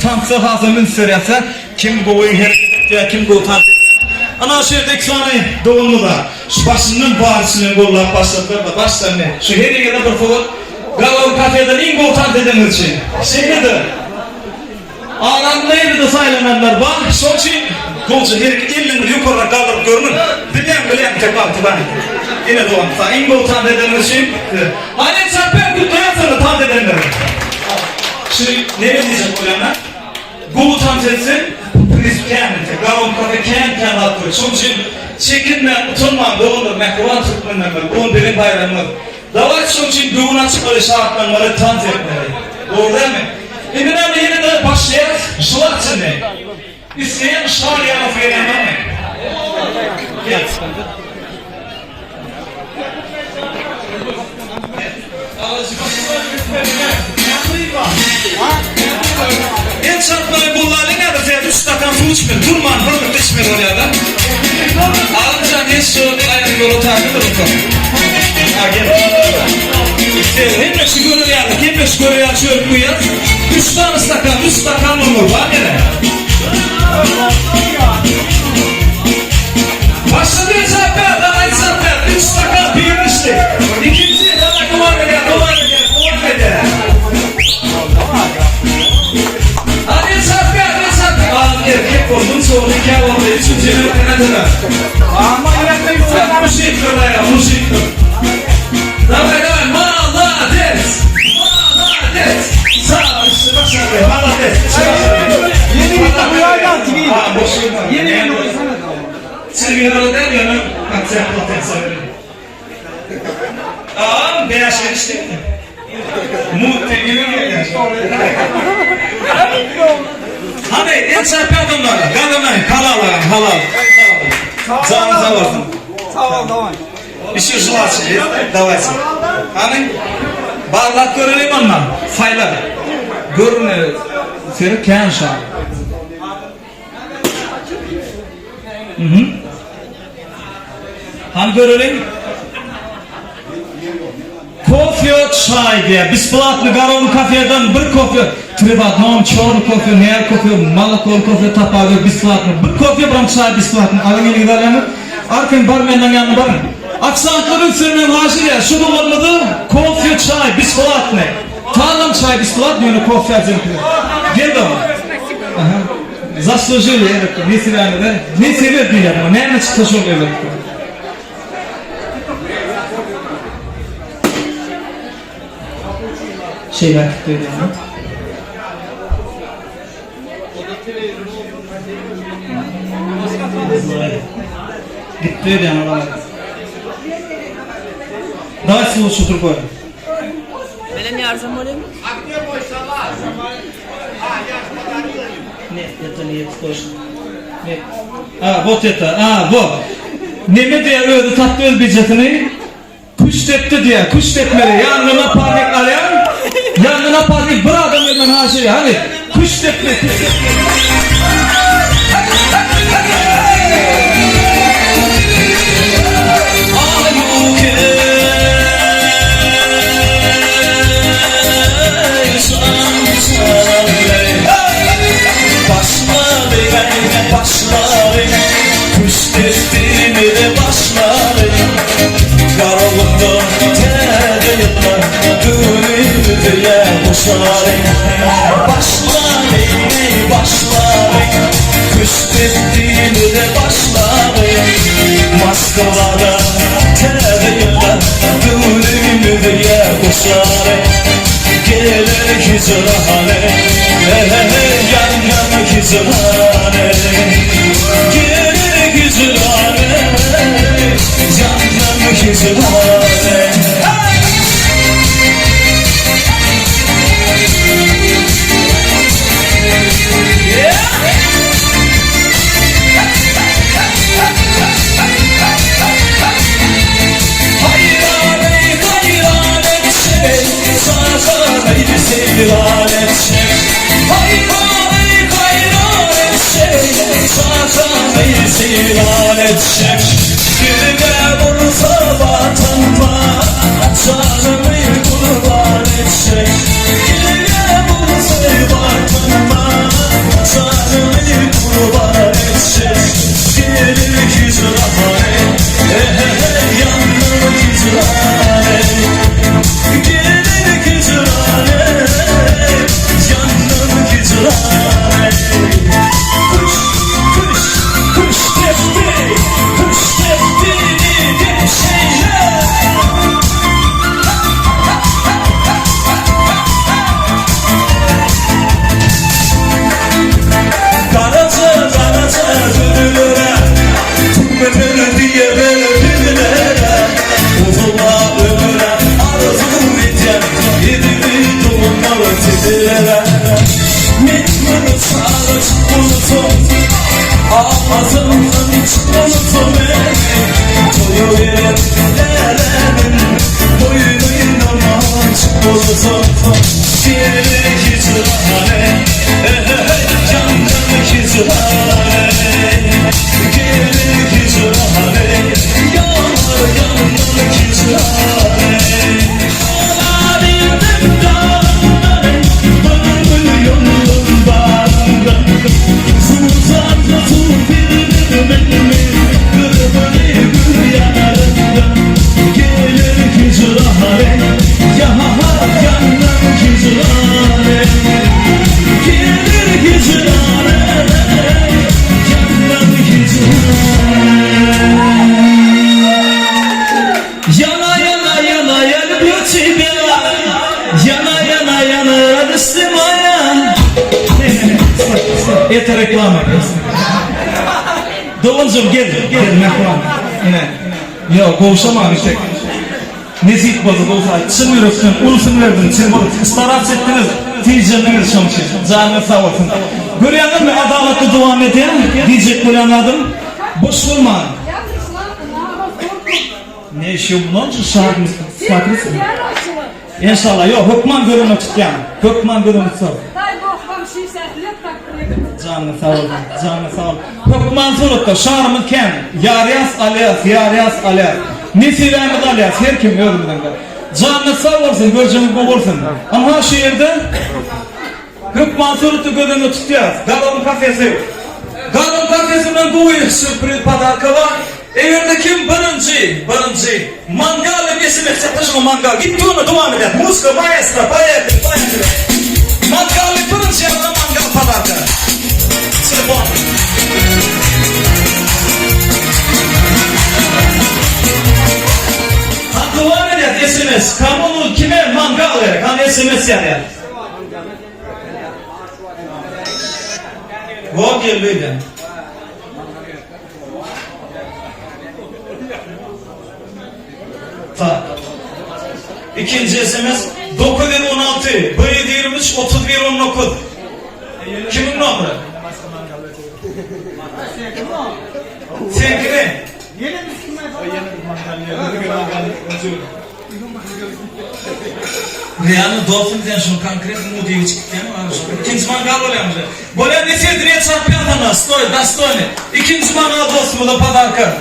Tansa hasam üns berýärse, kim gowy hereket etýär, kim gowy tans edýär. Ana şu ýerde iki sany doganymyz bar. Şu başyndan barysy bilen gollap başladylar-da, başdan ne. Şu her ýere bir sowat Galon kafeden iň gowy tans edeniňiz üçin. Şeýle-de Aram Lady-de saýlananlar bar. Şoň üçin gowja hereket elleňizi ýokarrak galdyryp görüň. Bilýän, bilýän tek wagty bar. Ine dogan, saňa iň gowy tans edeniňiz üçin. Hany çarpýan gutlaýan seni tans edenleri. Şu neme diýjek bolýan-a? Gowy tans etseň priz kän entek. Galon kafe kän kän zat goý. Şoň üçin çekinmän, utanman doganlar, mähriban türkmenlerimiz, bu gün biziň baýramymyz. Dawayt şoň üçin göwün açmaly, şatlanmaly, tans etmeli. Dogry dälmi? Indi näme ýene-de başlaýas želatelnyý. Isleýän şar ýalasy gelýän barmy? Gel. El çarpmaly gollaly näde sen üç stakan suw içmeli durman hyrlyp içmeli bolýada. Alymjan hiç şu aýak ýola taýyndyr bolsa. Ha gel. Sen hemme şu görer ýaly, hemme şu görer ýaly çörek guýýas. Üç sany stakan, üç stakan bolmaly bar ýene. Başlady el çarpýar, daway çarpýar. Üç stakan birini içdi. Ikinji, daway dowam edýär, dowam edýär, dowam edýär. Hadi el çarpýar, el çarpýar. Adam erkek bolsun, çoğunu ikä boldy. Üçünji nädene. Sen muşikdir daýa, muşikdir. Daway, daway, malades. Malades. Sag, işte başardy, malades. Yeni bir Yeni bir Çirgin däl ýöne konsert potensial bilen. Agam bäş içdikmi? Mut teňňe gelýär. Hany el çarpy adamlar, gazanaý, halal agam, halal. Janyň sag bolsun. Sag ol daway. Еще желательно, давайте. Hany barlap görelim ondan. Saýla. Görüne seni kän şa. Mhm. Hany göreliň. Kofe çaý diýýär. Besplatny Garon kafeden bir kofe, три в одном, çorny kofe, ner kofe, molokol kofe tapar besplatny. Bir kofe, bir çaý besplatny. Alyň eliňize alýaňyz. Arkaýyn barmeniň ýanyna baryň. Ofisiantlar ünslerine haýyş edýär. Şu doganymyzy kofe, çaý besplatny. Talam çaý besplatny, ýöne kofe aljaklar. Gel dogan. Aha. Zaslužili, elbetde. Nesibäňize. Nesibe diýýär muňa. Näme çyksa şol elbetde. Şeýle aýdyp berýän. Gitdi öýdýän olar. Давайте лучше другой. Menen ýarsam bolýarmy? Нет, это не это тоже. Нет. A, вот это. A, вот. Neme diýýär, özi tapdy öz býujetini. Küş depdi diýýär, küş depmeli. Ýanyna naparnik alýan, ýanyna naparnik bir adam gelmän haýyş edýär. Hany, küş depme, küş depme. Yana yana yana ya люблю тебя Yana yana yana радость моя Это reklama. Doganjygym gel, gel mähriban. Ine. Ýok, gowşama bir tek. Nesip bolsa gowşa. Çyn ýürekden ulusyny berdiň, çyn bolup starats etdiňiz, tijendiňiz şoň üçin. Janyňyz sag bolsun. Görýäňizmi adalatly dowam edýär, diýjek bolýan zadym, boş bolmaň. Я пришла на разборку. Ne işi mundan şahym смотрите. Я начала. Enşalla ýok, hökman görüne tutýan. Hökman görüne tutar. Дай Бог вам 60 лет так прыгать. Janyň sag bolsun, janyň sag bolsun. Hökman suratda şarymyz kän. Ýarýas alýas, ýarýas alýas. Nesibämiz alýas, her kim özümiziňde. Janyňyz sag bolsun, görjegiňiz gowy bolsun. Ynha şu ýerde hökman suratda göz öňünde tutýas. Galon kafesi. Galon kafesinden gowy sýurpriz podarka bar. Eger-de kim birinji, birinji mangal diýip SMS ýazsa şoňa mangal. Gitdi onda dowam edýär. Muzka maestro, poýehli, poýehli. Mangal diýip birinji ýazana mangal podarka. Telefon. Ha dowam edýär SMS. Kamu kime mangal gerek? Hany SMS ýazýar. Wo geldi öýden. Tak. Ikinji SMS 916 123 31 19. Kimiň nomeri? Seňkimi? Realno dostum sen şunu konkret mudiýe çykyp Ikinji mangal bolýarmyş. Bolýar ne sedriye çarpýan sana, stoý, достойный. Ikinji mangal dostumyza podarka.